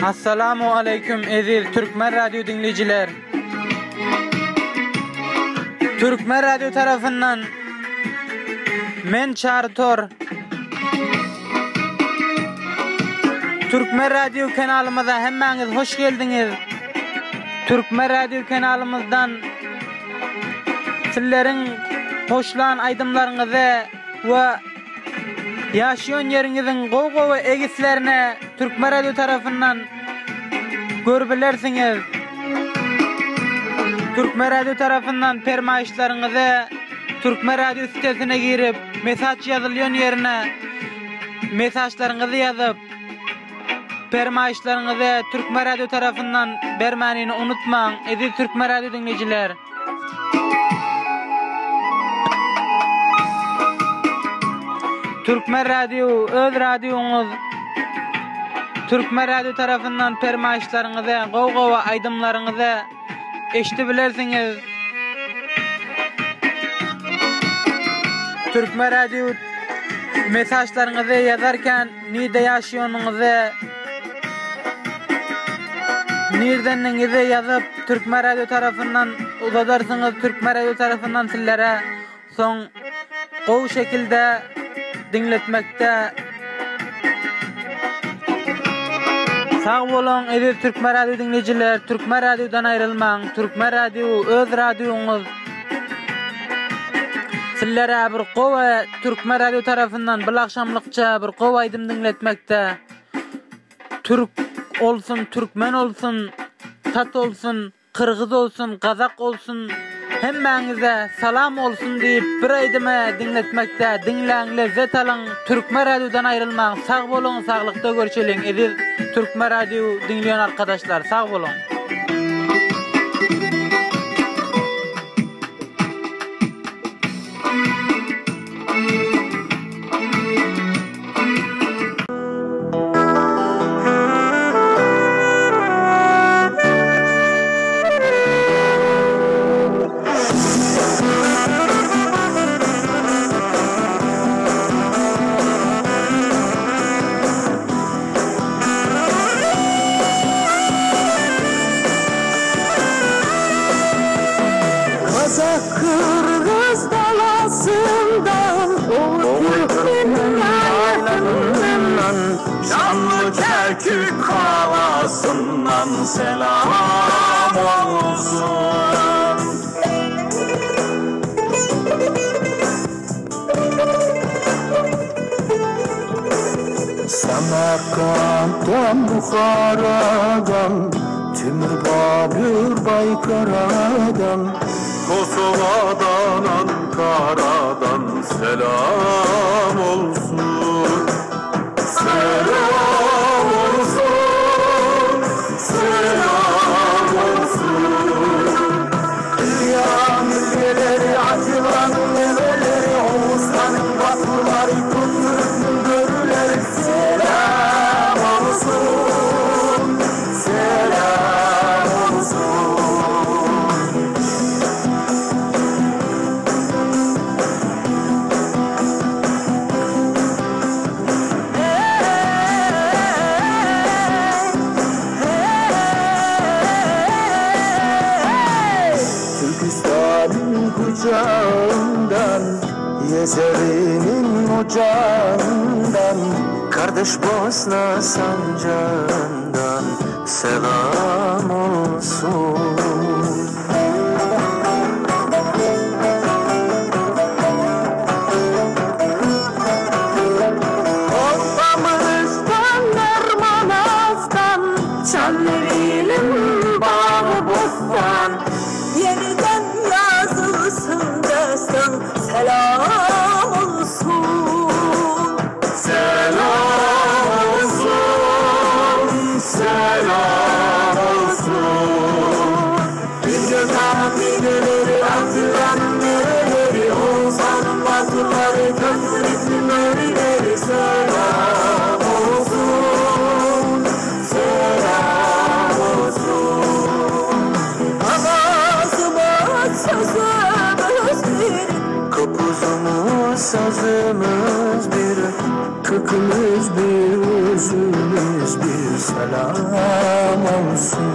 Assalamu aleýkum eziz Türkmen radio diňleýjiler. Türkmen radio tarapyndan men Çary Tor. Türkmen radio kanalymyza hemmäňiz hoş geldiňiz. Türkmen radio kanalymyzdan sizleriň hoşlan aýdymlaryňyzy we Ýaşaýan ýeriňiziň gowy-gowy egislerine Türkmen Radio tarapyndan görübilersiňiz. Türkmen Radio tarapyndan permaýyşlaryňyzy Türkmen Radio sitesine girip, mesaç ýazylýan ýerine mesaçlaryňyzy ýazyp, permaýyşlaryňyzy Türkmen Radio tarapyndan bermänini unutmaň, eziz Türkmen Radio diňleýjiler! Türkmen radio öz radioňyz Türkmen radio tarapyndan permaýyşlaryňyzy, gowy-gowy aýdymlaryňyzy eşidibilersiňiz. Türkmen radio mesažlaryňyzy ýazarken nirde ýaşaýanyňyzy nirdendigiňizi ýazyp Türkmen radio tarapyndan uzadarsyňyz Türkmen radio tarapyndan sizlere soň gowy şekilde diňletmekde Sag boluň eziz Türkmen radio diňleýjiler Türkmen radiodan aýrylmaň Türkmen radio öz radioňyz Sizlere bir gowy Türkmen radio tarapyndan bir agşamlykça bir gowy aýdym diňletmekde. Türk olsun, türkmen olsun, tat olsun, kyrgyz olsun, gazak olsun, hemmäňize salam olsun diýip bir aýdymy diňletmekde. Diňläň, lezzet alyň, Türkmen radiodan aýrylmaň. Sag boluň, saglykda görşeliň eziz Türkmen radio diňleýän arkadaşlar. Sag boluň. Gazak Kyrgyz dalasyndan Oguz Türkmeniň ýaýlasyndan Şanly Kerkük galasyndan Selam olsun. Samarkantdan Buharadan Timur Babür Baýkaradan Kosovadan Ankaradan Selam olsun. Selam olsun. Selam olsun. Dünýäň ülkeleri Atillanyň nebeleri Oguzhanyň batyrlary Köptürküň börüleri Selam olsun Selam olsun. Türküstan'ın kucağından Yezerinin ocağından Kardeş Bosna sancağından Selam olsun. Obamızdan Ermanaz'dan Çamlıbel'in bağı bostan Yeniden yazılsın destan Selam olsun. Selam olsun, selam olsun. Dünya mideleri atılan nereleri Oğuzhan'ın batırları Köprülüsün örileri Selam olsun, selam olsun. Avazımız sözümüz bir Kopuzumuz sazımız bir. Kökümüz bir, özümüz bir selam olsun.